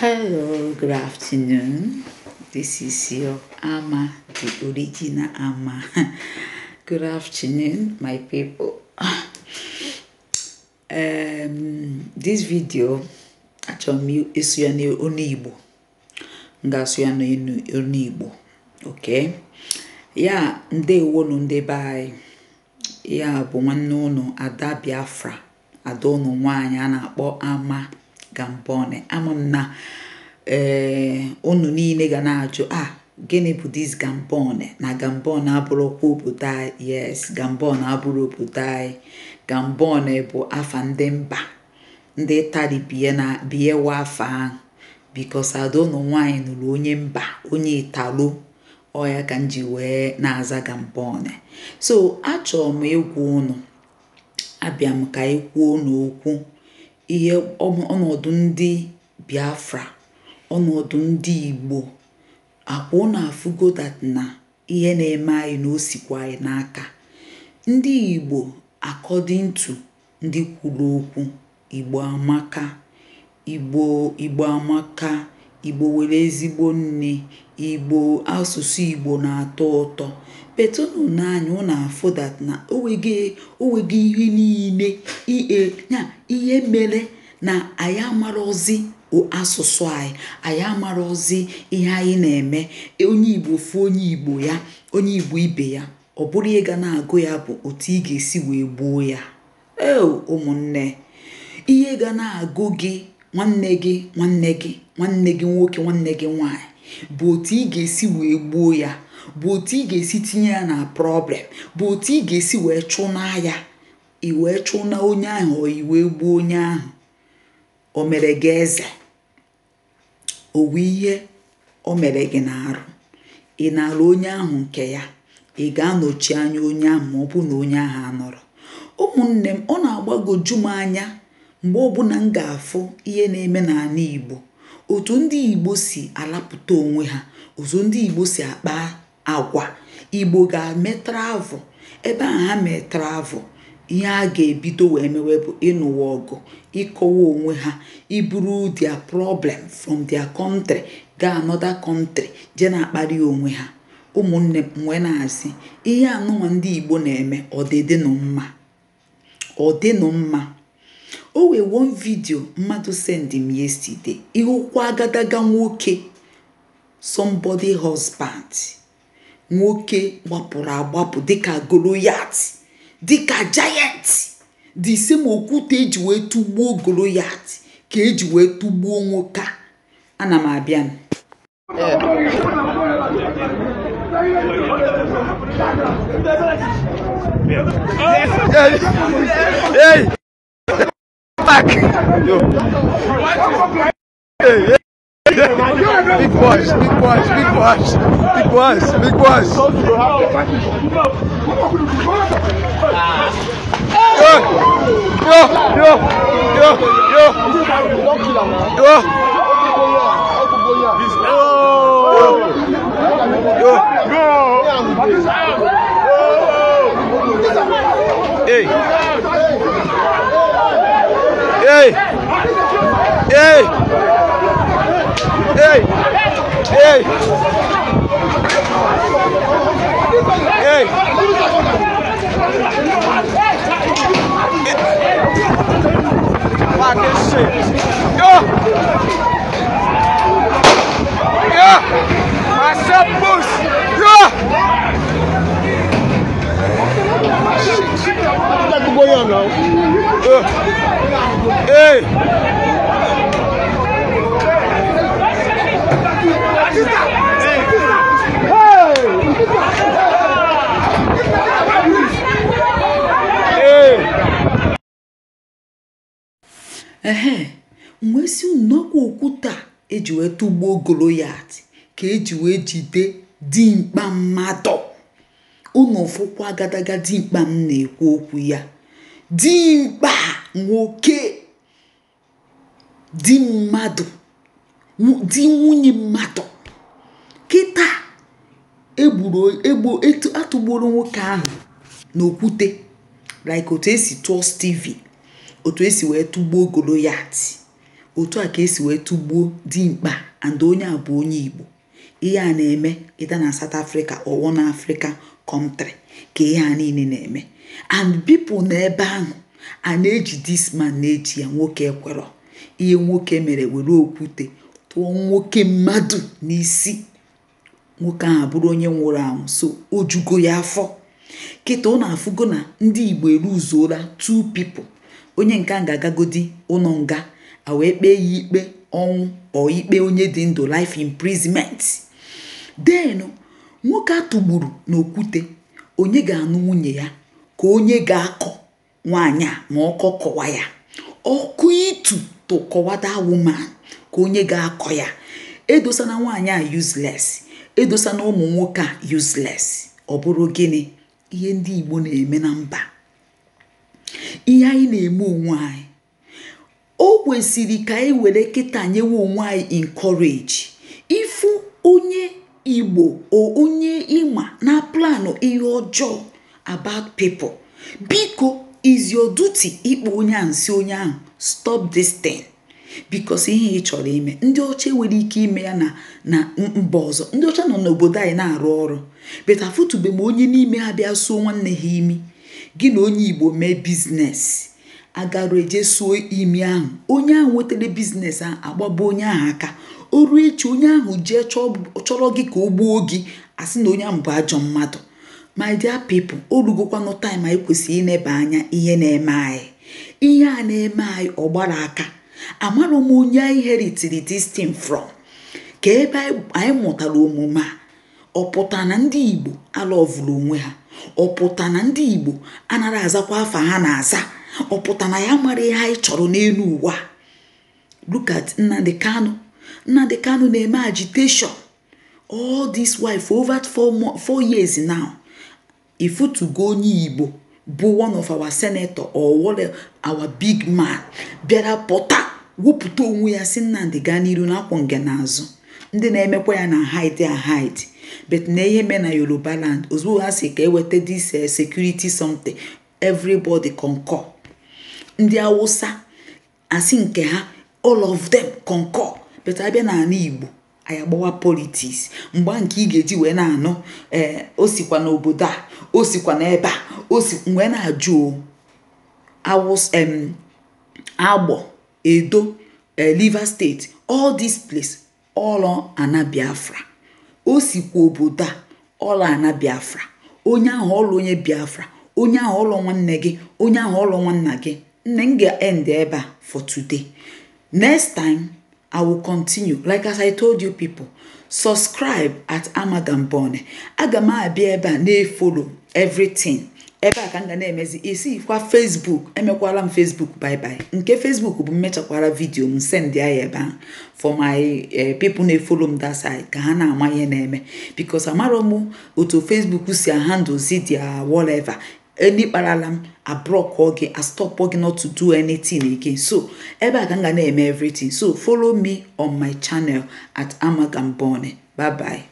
Hello, good afternoon. This is your Ama, the original Ama. Good afternoon, my people. This video, achọrọ m ịsụ ya n'onu Igbo. M ga-asụ ya n'onu Igbo. Okay? Ya ndewonu ndị be anyị. Ya bụ nwanne unu Ada Biafra, ada unu nwaanyị a na-akpọ Ama Gambone. Ama m na unu niile ga na-ajụ gịnị bụ this Gambone? Na Gambone abụrụkwa obodo anyị. Yes, Gambone abụrụ obodo anyị. Gambone bụ afa ndị mba, ndị Itali biewa afa ahụ because ada unu nwaanyị nụrụ onye mba, onye Italo. Ọ ya ka m ji wee na-aza Gambone. So achọrọ m ịgwa unu, abịa m ka anyị kwuo n'okwu ihe ọnọdụ ndị Biafra, ọnọdụ ndị Igbo. Akwa unu afụgo that na ihe na-eme anyị na o sikwa anyị n'aka. Ndị Igbo, according to ndị kwuru okwu, Igbo amaka, Igbo amaka, Igbo were ezigbo nne, Igbo asụsụ Igbo na-atọ ụtọ. But unu n'anya unu afụ that na o wego ihe niile ihe mere na anyị amarọzi asụsụ anyị, anyị amarọzi ihe anyị na-eme. Onye Igbo fụ onye Igbo ya, onye Igbo ibe ya, ọ bụrụ ihe ga na-agụ ya bụ otu ị ga-esi wee gbuo ya. Ụmụnne, ihe ga na-agụ gị nwanne gị nwanne gị nwanne gị nwoke nwanne gị nwaanyị bụ otu ị ga-esi wee gbuo ya, bụ otu ị ga-esi tinye ya na problem, bụ otu ị ga-esi wee chụna ya, i wee chụna onye ahụ, i wee gbuo onye ahụ. O mere gị eze, o wee ihe o mere gị n'arụ, ị na-arụ onye ahụ nke ya, ị ga-anọchi anya onye ahụ ma ọ bụ na onye ahụ anọrọ. Ụmụnne m, ọ na-agbagoju m anya mgbe ọbụla m ga-afụ ihe na-eme n'ala Igbo, otu ndị Igbo si alapụta onwe ha, otu ndị Igbo si akpa agwa. Igbo ga-eme travel, ebe ahụ ha mee travel, ihe a ga-ebido wee mewe bụ ịnụwa ọgụ, ịkọwa onwe ha, iburu their problem from their country gaa another country, jee na-akparị onwe ha. Ụmụnne m wee na-asị, ihe anụnwa ndị Igbo na-eme ọ dịdịnụ mma, ọ dịnụ mma. O wee one video mmadụ send m yesterday, ịhụkwa agadaga nwoke, somebody husband, nwoke gbapụrụ agbapụ dịka Goliath, dịka giant. The same okwute eji wee tụgbuo Goliath ka eji wee tụgbuo nwoke a. Ana m abịa. Hey! Back! Hey, hey. Big boys, big boys, big boys, big boys, big boys. Yo, yo, yo, yo, yo. Yo, yo. Hey. Hey. Hey. Hey! Hey! Hey! Fuck this shit! Yo! Yeah! Myself boost! Yeah! Hey! Ehe, mgbe si nnọkwa okwute a eji wee tụgbuo Goliath ka eji wee jide dimkpa mmadụ. Unu fụkwa agadaga dimkpa m na-ekwu okwu ya, dimkpa nwoke, di mmadụ, di nwunye mmadụ. Kịta atụgburu nwoke ahụ n'okwute, like otu esi tụọ Stevie, otu esi wee tụgbuo Goliath. Otu a ka esi wee tụgbuo dimkpa, and onye a bụ onye Igbo. Ihe a na-eme ịda na South Africa or one Africa country ka ihe a niile na-eme, and people na ebe ahụ a na-eji this man, na-eji ya. Nwoke ekwerọ ihe nwoke mere, were okwute tụọ nwoke mmadụ n'isi. Nwoke ahụ bụrụ onye nwụrụ anwụ. So o jugo ya afọ. Kịta ọ na-afụgo na ndị Igbo eruzuola two people. Onye nke a ga-agagodi ụlọ nga, a wee kpee ya ikpe ọnwụ, ọ ikpe onye dị ndụ, life imprisonment. Then nwoke a tụgburu n'okwute, onye ga-anụ nwunye ya? Ka onye ga-akọ nwaanyị a ma ọkọ kọwa ya ọkụ itu tụkọwada woman, ka onye ga-akọ ya? Edosana nwaanyị a useless, edosana ụmụ nwoke a useless. Ọ bụrụ gịnị ihe ndị Igbo na-eme na mba? Ihe anyị na-eme onwe anyị, o kwesịrị ka anyị were kịta nyewe onwe anyị encourage. Ifu onye Igbo o onye ịma na planụ ihe ọjọọ about people, biko, is your duty ịkpọ onye ahụ, si onye ahụ, "Stop this thing," because ihe ị chọrọ ime, ndị ọcha nwere ike ime ya na mba ọzọ. Ndị ọcha nọ n'obodo anyị na-arụ ọrụ, but afụtube m onye n'ime ha bịa suo nwanne ha imi. Gị na onye Igbo mee business, agarụ eje suo imi ahụ, onye ahụ nwetara business ahụ agbaba onye ahụ aka. O ruo echi, onye ahụ jee chọrọ gị ka o gbuo gị, asị na onye ahụ bụ ajọ mmadụ. My dear people, o rugokwanụ time anyị kwesịrị ineba anya ihe na-eme anyị. Ihe a na-eme anyị, ọ gbara aka. Amarọ m onye anyị heritiri this thing from, ka ebe anyị mụtara omume a. Ọ pụta na ndị Igbo alọvụrụ onwe ha? Ọ pụta na ndị Igbo anaghị azakwa afa ha na-aza? Ọ pụta na ya mara ihe anyị chọrọ n'elu ụwa? Look at Nnamdi Kanu. Nnamdi Kanu na-eme agitation all this while for over 4 years now. Ifutugo onye Igbo bụ one of our senator or one our big man bịara pụta wepụta onwe ya si Nnamdi gaa n'iru na akwụ nge n'azụ? Ndị na-emekwa ya na hide a hide, but na ihe mee na Yoruba land, ozugbo ha si ka eweta this security something, everybody concur. Ndị Awụsa asị nke ha, all of them concur. But abịa n'ala Igbo, anyị agbawa politics. Mgbe nke ị ga-eji wee na-anụ, ee, o sikwa n'obodo a, o sikwa n'ebe a, o si wee na-ajụ o Awụs em Agbọ, Edo, Rivers State, all this place, all ana Biafra. O sikwa obodo a, ọla ana Biafra. Onye ahụ ọlụ onye Biafra, onye ahụ ọlụ nwanne gị, onye ahụ ọlụ nwanna gị. Nne m ga-end ebe a for today. Next time I will continue. Like as I told you people, subscribe at Amagambone. Aga m abịa ebe a na-efollow everything. Ebe a ka m ga na-emezi isi kwa Facebook. Emekwala m Facebook bye bye. Nke Facebook bụ mmechakwara video m, send ya ebe ahụ for my people na-efollow m that side, ka ha na-ama ihe na-eme, because amarọ m otu Facebook si handle their whatever. Eni kparala m, ablock gị, astop gị not to do anything again. So ebe a ka m ga na-eme everything. So follow me on my channel at Amagambone. Bye bye.